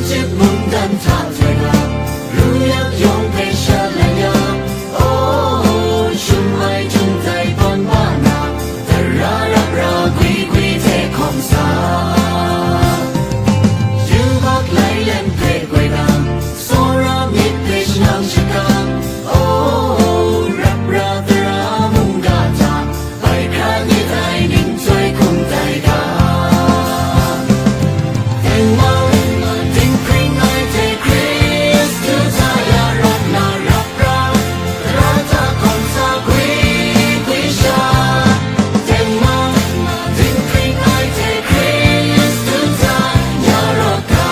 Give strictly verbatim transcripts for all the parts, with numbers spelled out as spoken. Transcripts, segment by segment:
Cip mungdan hta hte ga, ru yak yawng hpe shalai ya, o, shum ai htum tai hpawn ba na, tara rap ra gwi gwi hte hkawm sa. Yubak lai lem hpe goi na, tsawra myit hpe shanang shakang, o, rap ra tara mungga hta, bai hkra myit ai ning chyoi hkum tai ga. Tengman, dinghpring ai hte Hkristu hta ya rawt na rap ra, tara hta hkawm sa gwi gwi sha. Tengman, dinghpring ai hte Hkristu hta ya rawt ga.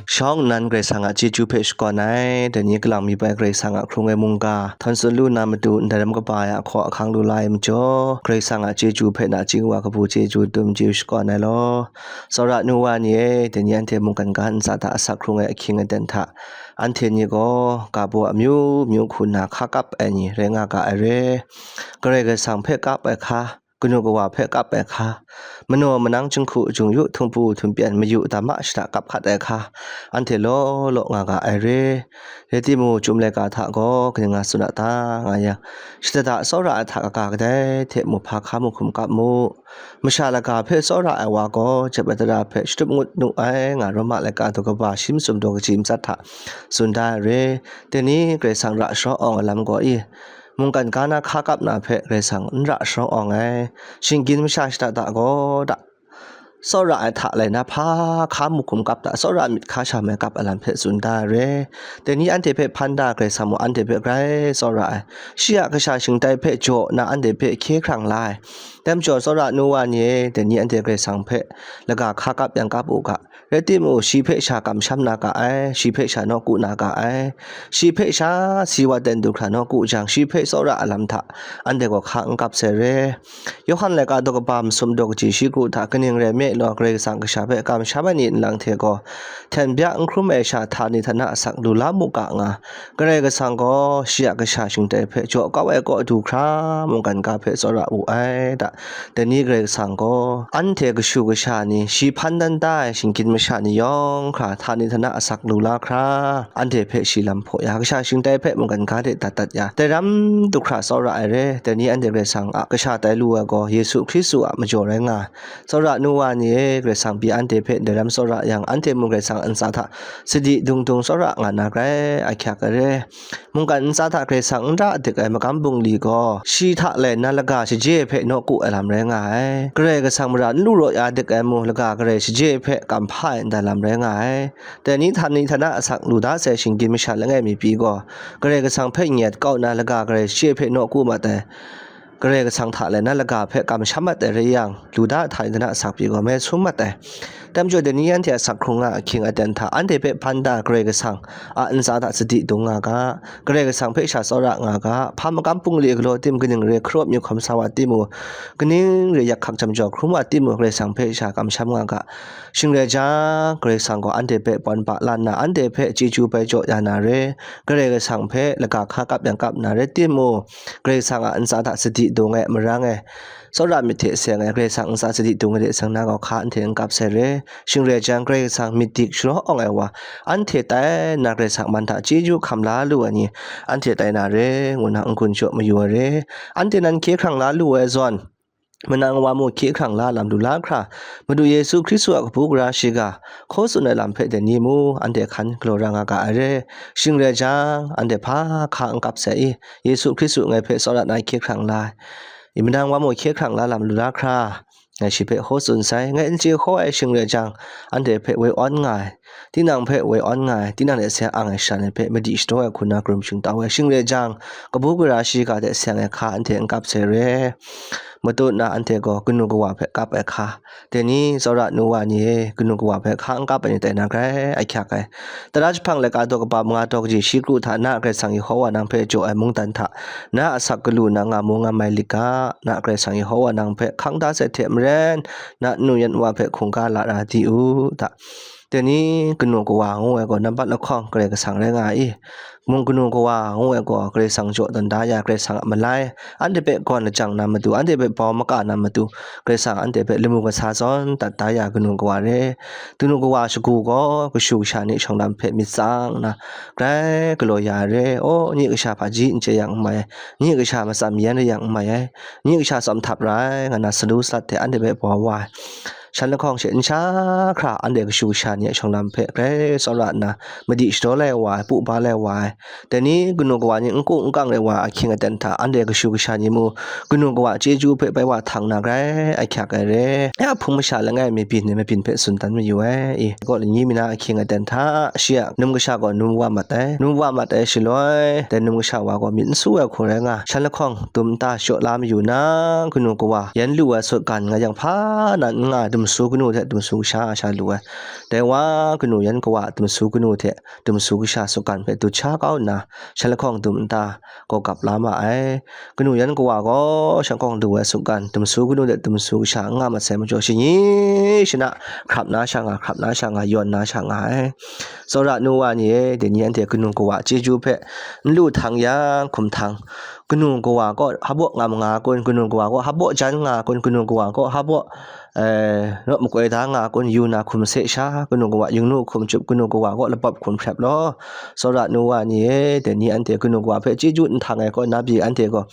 Shawng nnan Karai Kasang a chyeju hpe shakawn ai, dai ni kalang mi bai Karai Kasang a hkrung ai mungga, htawn tsun lu na matu, ndai ram kaba ai a hkaw ahkang lu la ai majaw, Karai Kasang a chyeju hpe nachying wa kabu chyeju dum chyeju shakawn ai law. Tsawra nu wa ni e, dai ni anhte mungkan ga ntsa hta asak hkrung ai ahkying aten hta, anhte ni gaw ga baw amyu myu hku nna hka kap ai ni rai nga ga ai re. Karai Kasang hpe kap ai hka, kanu kawa hpe kap ai hka, manaw manang jinghku jung yu htumpu htumpyan mayu dama shada kap hkat ai hka, anhte law law nga ga ai re. Rai timung, chyum laika hta gaw kaning nga tsun a ta nga yang, shada da tsawra ai hta kaga kadai hte mu hpa hka mu hkum kap mu. Masha laga hpe tsawra ai wa gaw jep ai tara hpe shatup ngut nu ai, nga Roma laika daw kaba shi masum daw kaji matsat hta tsun da ai re. Dai ni Karai Kasang ra sharawng awng ai lam gaw i, mungkan ga na hka kap na hpe Karai Kasang n ra sharawng awng ai, shinggyim masha shada da gaw da, tsawra ai hta lai na hpa hka mu hkum kap da, tsawra myit hka sha mai kap ai lam hpe tsun da ai re. Dai ni anhte hpe hpan da Karai Kasang mung anhte hpe grai tsawra ai, shi a kasha shingtai hpe jaw na anhte hpe hkye hkrang la ai. Dai majaw tsawra nu wa ni e, dai ni anhte Karai Kasang hpe laga hka kap yang kap u ga, rai timung, shi hpe sha kamsham na ga ai, shi hpe sha nawku na ga ai, shi hpe sha si wa ten du hkra nawku jang, shi hpe tsawra ai lam hta anhte gaw hka n kap sai re. Yawhan laika daw kaba masum daw kaji shi kru hta kaning rai nme law, Karai Kasang kasha hpe kamsham ai ni nlang hte gaw, hten bya n hkrum ai sha htani htana asak lu la mu ga nga, Karai Kasang gaw shi a kasha shingtai hpe jaw kau ai kaw du hkra mungkan ga hpe tsawra wu ai da. Dai ni Karai Kasang gaw anhte kashu kasha ni, shi hpan dan da ai shinggyim masha ni yawng hkra htani htana asak lu la hkra, anhte hpe shi lam hpaw ya, kasha shingtai hpe mungkan ga de dat dat ya, dai ram du hkra tsawra ai re. Dai ni anhte Karai Kasang a kasha tai lu ai gaw Yesu Hkristu a majaw rai nga ai. Tsawra nu wa ni e, Karai Kasang pyi anhte hpe dai ram tsawra yang, anhte mung Karai Kasang a ntsa hta sadi dung dung tsawra nga na grai ahkyak ai re. Mungkan ntsa hta Karai Kasang n ra dik ai magam bungli gaw, shi hta lai nna laga shaje hpe nawku ai lam rai nga ai. Karai Kasang mara n lu raw ya dik ai mung, laga garai shaje hpe kam hpa ai ndai lam rai nga ai. Dai ni htani htana asak lu da sai shinggyim masha langai mi pyi gaw, Karai Kasang hpe nyet kau nna laga garai shaje hpe nawku mat ai. Karai Kasang hta lai nna laga hpe kamsham mat ai rai yang, lu da htani htana asak pyi gaw mai sum mat ai. Dai majaw dai ni anhte asak hkrung nga ahkying aten hta anhte hpe hpan da Karai Kasang a ntsa hta sadi dung nga ga, Karai Kasang hpe sha tsawra nga ga, hpa magam bungli galaw tim, kaning re hkarawp myu hkawm sa wa timung, kaning re yak hkak jam jaw hkrum wa timung, Karai Kasang hpe sha kamsham nga ga. Shing rai jang, Karai Kasang gaw anhte hpe pawn pa la nna, anhte hpe chyeju bai jaw ya na re, Karai Kasang hpe laga hka kap yang kap na re timung, Karai Kasang a ntsa hta sadi dung ai, marang ai, tsawra myit hte seng ai, Karai Kasang ntsa sadi dung ai de seng na gaw hka anhte n kap sai re. Shing rai jang, Karai Kasang myit dik sharawng awng ai wa, anhte tai nna Karai Kasang man hta chyeju hkam la lu ai ni, anhte tai na re, ngu na n-gun jaw mayu ai re. Anhte nan hkye hkrang la lu ai zawn, manang wa mung hkye hkrang la lam lu la hkra, Madu Yesu Hkristu a kabu gara shiga hkaw tsun ai lam hpe dai ni mung anhte hkan galaw ra nga ga ai re. Shing rai jang, anhte hpa hka n kap sai i, Yesu Hkristu ngai hpe tsawra na hkye hkrang la ai, i manang wa mung hkye hkrang la lam lu la hkra, ngai shi hpe hkaw tsun sai. Ngai n chye hkaw ai shing rai jang, anhte hpe woi awn nga ai, tinang hpe woi awn nga ai, tinang hte seng ang ai shara ni hpe madi shadaw ai hku na karum shingtau ai. Shing rai jang, kabu gara shiga hte seng ai hka anhte n kap sai re. Matut na anhte gaw kanu kawa hpe kap ai hka, dai ni tsawra nu wa ni e, kanu kawa hpe hka n kap ai ni tai na grai ahkyak ai. Tara jahpang laika daw kaba manga daw kaji shi kru hta na Karai Kasang Yehowa nang hpe jaw ai mungdan hta na asak galu na nga mu nga mai lit ga, na Karai Kasang Yehowa nang hpe hkang da sai hte maren, na nu yan wa hpe hkungga la ra di u, da. Dai ni kanu kawa ngu ai gaw nampat lahkawng Karai Kasang rai nga ai i? mung kanu kawa ngu ai gaw Karai Kasang jaw tawn da ya, Karai Kasang a malai, anhte hpe gawn lajang na matu, anhte hpe bau maka na matu, Karai Kasang anhte hpe lamu kasa zawn dat da ya kanu kawa re. Kanu kawa shagu gaw kashu kasha ni shawng lam hpe myit tsang nna, grai galaw ya ai re. Aw, nye kasha hpaji n chye yang n mai ai, nye kasha matsam yan re yang n mai ai, nye kasha tsawm htap ra ai, nga na salu salat hte anhte hpe bau wa ai. Shan lahkawng she nsha hkra anhte kashu kasha ni a shawng lam hpe grai tsawra nna, madi shadaw lai wa ai, pu ba lai wa ai, dai ni kanu kawa ni n ku n kang rai wa ai ahkying aten hta, anhte kashu kasha ni mu, kanu kawa chyeju hpe bai wa htang na grai ahkyak ai re. Ya hpung masha langai mi byin ai mabyin hpe tsun dan mayu ai. I, gaw, lani mi na ahkying aten hta, shi a num kasha gaw num wa mat ai, num wa mat ai shaloi, dai num kasha wa gaw myit n su ai hku rai nga, shan lahkawng dum nta shaw la mayu na, kanu kawa yan lu ai sutgan nga yang hpa nan n nga ai dumsu kanu hte dumsu kasha sha lu ai. Dai wa kanu yan kawa dumsu kanu hte dumsu kasha sutgan hpe dut sha kau nna, shan lahkawng dum nta gaw gap la ma ai. Kanu yan kawa gaw shan lahkawng du ai sutgan, dumsu kanu hte dumsu kasha n nga masai majaw, shani shana hkrap na sha nga, hkrap na sha nga, yawn na sha nga ai. Tsawra nu wa ni e, dai ni anhte kanu kawa chyeju hpe n lu htang yang, hkum htang, kanu kawa gaw hpabaw ngam nga kun, kanu kawa gaw hpabaw jan nga kun, kanu kawa gaw hpabaw, eh, rawt makoi da nga kun, yu na hkum se sha, kanu kawa yingnu hkum chup, kanu kawa gaw lapawp hkum hprep law. Tsawra nu wa ni e, dai ni anhte kanu kawa hpe chyeju n htang ai kaw na pyi, anhte gaw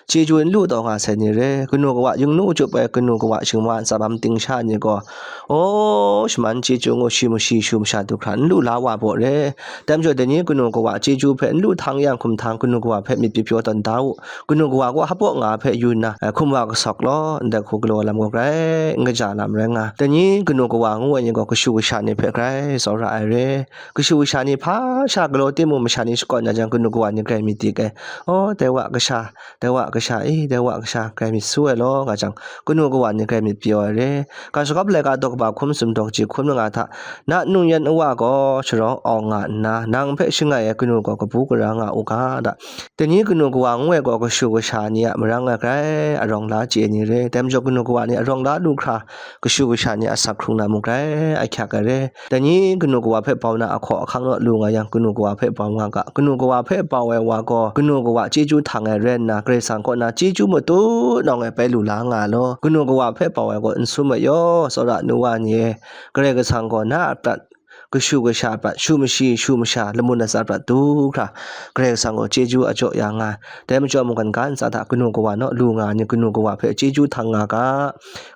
chyeju n lu taw nga sai ni re. Kanu kawa yingnu chup ai, kanu kawa shingwa ntsa bam ting sha ni gaw, aw, shaman chyeju ngu shi mashi shu masha du hkra n lu la wa baw re. Dai majaw, dai ni kanu kawa chyeju hpe n lu htang yang, hkum htang, kanu kawa hpe myit pyi pyaw tawn da u. Kanu kawa gaw hpabaw nga hpe yu nna, eh, hkum wa kasawk law, ndai hku galaw lam gaw grai n kaja lam rai nga. Dai ni kanu kawa ngu ai ni gaw kashu kasha ni hpe grai tsawra ai re. Kashu kasha ni hpa sha galaw timung, masha ni shakawn na jang, kanu kawa ni grai myit dik ai. Aw, dai wa kasha, dai wa kasha, i, dai wa kasha, grai myit su ai law, nga jang, kanu kawa ni grai myit pyaw ai re. Ga shagawp laika daw kaba hkum sum daw kaji hkum langa hta, na nung yan awa gaw sharawng awng nga nna, nang hpe shangai ai kanu gaw kabu gara nga u ga, da. Dai ni kanu kawa ngu ai gaw kashu kasha ni a marang ai grai arawng la chye ai ni re. Dai majaw kanu kawa ni arawng la lu hkra, kashu kasha ni a asak hkrung na mung grai ahkyak ai re. Dai ni kanu kawa hpe bau na ahkaw ahkang naw lu nga yang, kanu kawa hpe bau nga ga. Kanu kawa hpe bau ai wa gaw, kanu kawa chyeju htang ai rai nna, Karai Kasang kaw na chyeju matu nawng e bai lu la nga law. Kanu kawa hpe bau ai gaw n sum ai yaw, tsawra nu wa ni e, Karai Kasang gaw na a prat, kashu kasha a prat, shu mashi, shu masha, lamun latsa prat du hkra, Karai Kasang gaw chyeju a jaw ya nga ai. Dai majaw mungkan ga ntsa hta kanu kawa naw lu nga ai ni, kanu kawa hpe chyeju htang nga ga.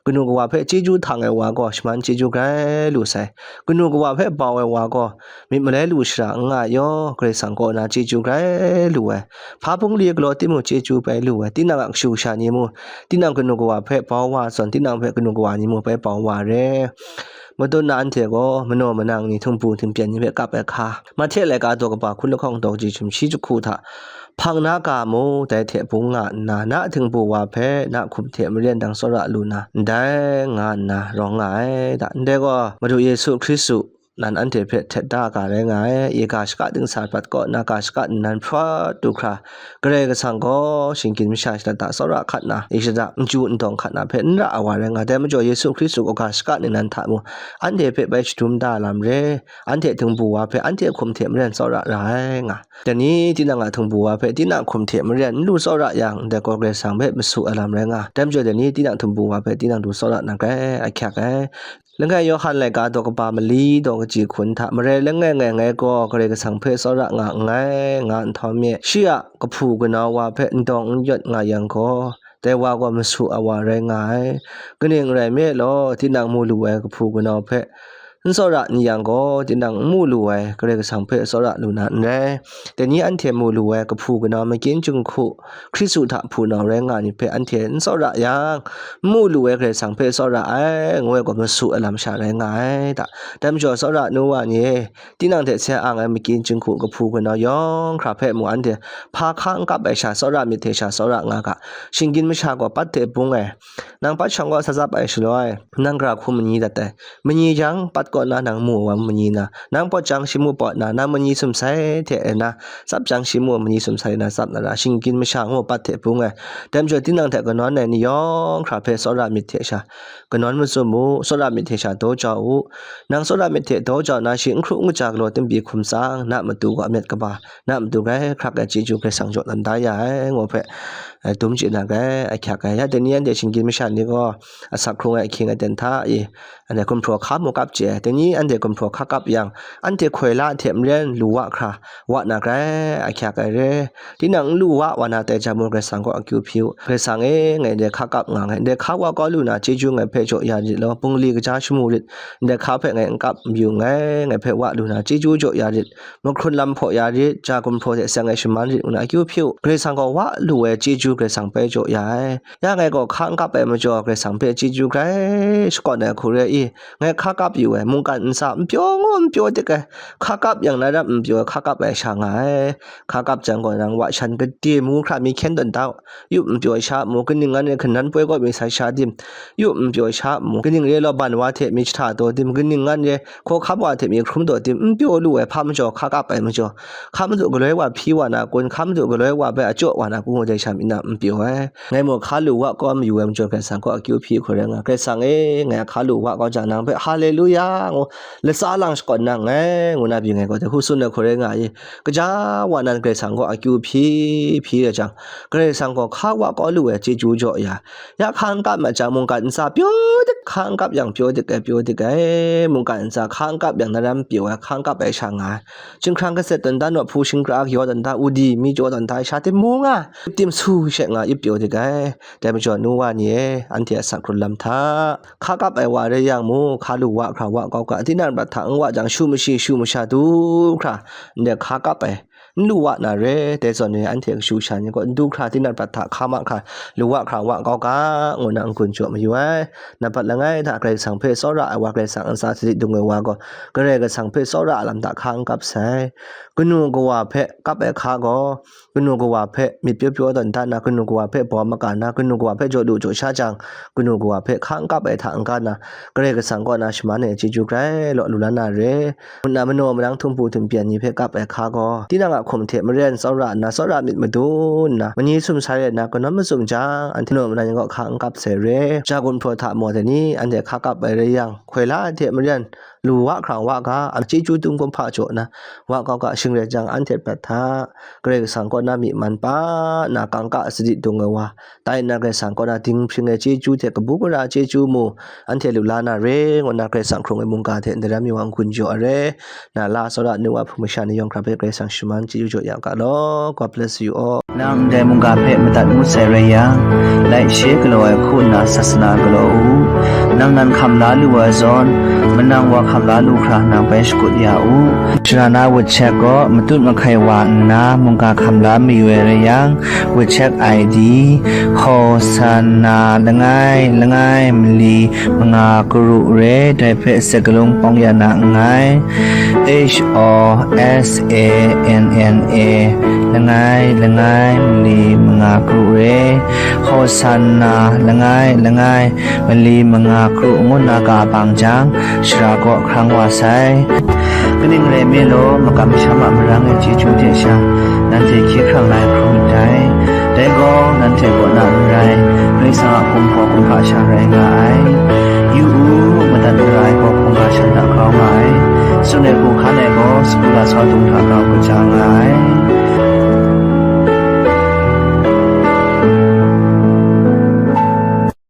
Kanu kawa hpe chyeju htang ai wa gaw shaman chyeju grai lu sai. Kanu kawa hpe bau ai wa gaw myit malai lu shara n nga ai yaw, Karai Kasang kaw na chyeju grai lu ai. Hpa bungli galaw timung chyeju bai lu ai. Tinang a kashu kasha ni mu, tinang kanu kawa hpe bau wa zawn, tinang hpe kanu kawa ni mu bai bau wa re. Matut na anhte gaw manaw manang ni, htingbu htingpyen ni hpe kap ai hka, Mahte laika daw kaba hkun lahkawng daw kaji sumshi jahku hta, hpang na ga mu, dai hte bung nga nna, na htingbu wa hpe, na hkum hte maren dang tsawra lu na, ndai nga nna rawng nga ai. Da, ndai gaw Madu Yesu Hkristu nan anhte hpe htet da ga rai nga ai. I ga shaka dingsa prat kaw na, ga shaka nnan hprawt du hkra, Karai Kasang gaw shinggyim masha shada da tsawra hkat na, i shada n chyu n dawng hkat na hpe n ra ai wa rai nga ai. Dai majaw Yesu Hkristu gaw ga shaka ningnan hta mung anhte hpe bai shadum da lam re, anhte htingbu wa hpe anhte hkum hte maren tsawra ra ai nga. Dai ni tinang a htingbu wa hpe tinang hkum hte maren n lu tsawra yang, ndai gaw Karai Kasang hpe masu ai lam rai nga. Dai majaw dai ni tinang htingbu wa hpe tinang du tsawra na grai ahkyak ai. Langai Yawhan laika daw kaba mali daw kaji hkun hta, marai langai ngai ngai gaw Karai Kasang hpe tsawra nga nngai, nga nhtawm e, shi a kahpu kanau wa hpe n dawng n yawt nga yang gaw, dai wa gaw masu ai wa rai nga ai. Kaning rai nme law, tinang mu lu ai kahpu kanau hpe n tsawra n yang gaw, tinang n mu lu ai Karai Kasang hpe tsawra lu na n rai. Dai ni anhte mu lu ai kahpu kanau makyin jinghku, Hkristu hta hpunau rai nga ai ni hpe anhte n tsawra yang, n mu lu ai Karai Kasang hpe tsawra ai, ngu ai gaw masu ai lam sha rai nga ai. Da, dai majaw tsawra nu wa ni e, tinang hte sai ang ai makyin jinghku kahpu kanau yawng hkra hpe mung anhte hpa hka n kap ai sha tsawra myit hte sha tsawra nga ga. Shinggyim masha gaw pat hte bung ai, nang pat shawng gaw sa tsap ai shaloi, nang gara hku manyi dat ai, manyi yang pat kaw na nang mu ai wa mamanyi na, nang pawt jang shi mu pawt na, nang manyi sumsai hte e na, tsap jang shi mu manyi sumsai na tsap na ra, shinggyim masha ngu pat hte bung ai. Dai majaw, tinang hte kanawn ai ni yawng hkra hpe tsawra myit hte sha, kanawn mazum u, tsawra myit hte sha daw jau u. Nang tsawra myit hte daw jau na, shi n hkru n kaja galaw tim pyi hkum tsang, na matu gaw amet kaba, na matu grai hkrak ai chyeju Karai Kasang jaw dan da ya ai, ngu hpe, eh, dum chye na grai ahkyak ai. Ya dai ni anhte shinggyim masha ni gaw, asak hkrung ai ahkying aten hta i, anhte gumhpraw hka mu kap chye ai. Dai ni anhte gumhpraw hka kap yang, anhte hkoi la hte maren lu wa hkra, wa na grai ahkyak ai re. Tinang n lu wa, wa na tai jang mung, Karai Kasang kaw akyu hpyi u. Karai Kasang e, ngai ndai hka kap nga nngai, ndai hka wa kau lu na chyeju ngai hpe jaw ya rit law, bungli kaja shamu rit, ndai hka hpe ngai n kap n yu nngai, ngai hpe wa lu na chyeju jaw ya rit, mahkrun lam hpaw ya rit, ja gumhpraw hte seng ai shaman rit, ngu na akyu hpyi u. Karai Kasang gaw wa lu ai chyeju Karai Kasang bai jaw ya ai. Ya ngai gaw hka n kap ai majaw, Karai Kasang hpe chyeju grai shakawn ai hku re i, ngai hka kap yu ai, mungkan ntsa n pyaw ngu n pyaw dik ai, hka kap yang na ram n pyaw ai, hka kap ai sha nga ai. Hka kap jang gaw, nang wa shan gade mu hkra mi hkyen tawn da u, yup n pyaw ai sha mu, kaning ngan e hkanan poi kaw mi sai sha dim, yup n pyaw ai sha mu, kaning re law ban wa hte mi jahta taw dim, kaning ngan e hkawhkam wa hte mi hkrum taw dim, n pyaw lu ai hpa majaw, hka kap ai majaw, hka madu galoi wa hpyi wa na kun, hka madu galoi wa bai achyaw wa na kun, ngu dai sha mi na n pyaw ai. Ngai mung hka lu wa kau mayu ai majaw, Karai Kasang kaw akyu hpyi hku rai nga, Karai Kasang e, ngai hka lu wa kau jang, nang hpe Haleluya ngu latsa lang shakawn na nngai, ngu na byin ai gaw, dai hku tsun ai hku rai nga i, kaja wa nan Karai Kasang kaw akyu hpyi hpyi rai jang, Karai Kasang gaw hka wa kau lu ai chyeju jaw ya. Ya hka n kap ma jang, mungkan ntsa pyaw dik, hka n kap yang pyaw dik ai, pyaw dik ai, mungkan ntsa hka n kap yang na ram pyaw ai, hka n kap ai sha nga ai. Chyinghkrang katset tawn da, nawhpu shingkra kyaw tawn da, udi mi jaw tawn da, sha tim mu nga, tim su she nga, ip pyaw dik ai. Dai majaw, nu wa ni e, anhte a sak hkrun lam hta, hka kap ai wa rai yang mu, hka lu wa hkra wa kau ga, tinang prat hta n wa jang, shu mashi, shu masha du hkra, ndai hka kap ai, n lu wa na re, dai zawn ni anhte kashu kasha ni gaw, n du hkra, tinang prat hta hka ma hkra, lu wa hkra wa kau ga, ngu na n-gun jaw mayu ai. Nampat langai hta Karai Kasang hpe tsawra ai wa, Karai Kasang ntsa sadi dung ai wa gaw, Karai Kasang hpe tsawra ai lam hta hka n kap sai. Kanu kawa hpe kap ai hka gaw, kanu kawa hpe myit pyaw pyaw tawn da na, kanu kawa hpe baw maka na, kanu kawa hpe jaw lu jaw sha jang, kanu kawa hpe hka n kap ai hta n-ga na, Karai Kasang kaw na shaman ai chyeju grai law lu la na re. Ngu na manaw manang htumpu htumpyan ni hpe kap ai hka gaw, tinang a hkum hte maren tsawra nna, tsawra myit madun nna, manyi sumsai rai nna, kanawn mazum jang, anhte manaw manang ni kaw hka n kap sai re. Ja gumhpraw hta maw dai ni, anhte hka kap ai rai yang, hkoi la ai hte maren, lu wa hkra wa ga, a chyeju tung kumhpa jaw na, wa kau ga, shing rai jang, anhte prat hta, Karai Kasang kaw na myi man pa na, kangka sadi dung ai wa, tai nna Karai Kasang kaw na dinghpring ai chyeju hte kabu gara chyeju mu, anhte lu la na re, ngu na Karai Kasang hkrung ai mungga hte ndaram yu wa n-gun jaw ai re. Na la tsawra nu wa hpung masha ni yawng hkra hpe Karai Kasang shaman chyeju jaw ya ga law. God bless you all. Nang ndai mungga hpe madat ngut sai rai yang, laishe galaw ai hku nna sasana galaw u. Nang nan hkam la lu ai zawn, manang wa hkam la lu hkra nang bai shakut ya u. Shara na WhatsApp gaw matut mahkai wa nna mungga hkam la mayu ai rai yang, WeChat I D, Hosanna langai langai mali manga karu re, dai hpe sakalung pawng ya na nngai. H O S A N N A langai langai mali manga karu re, Hosanna langai langai mali manga kru ngu na ga bang jang, shara kaw hkrang wa sai. Kaning rai nme law, makam masham a marang e chyeju hte sha, nanhte hkye hkrang la ai hkrum ndai. Dai gaw, nanhte kaw na n rai, Karai Kasang a gumhpraw kumhpa sha rai nga ai. Yu u, madat mara ai gaw hkungga shan hta grau nga ai. Tsun ai hku hkan ai gaw, sagu lasau dung hta grau kaja nga ai.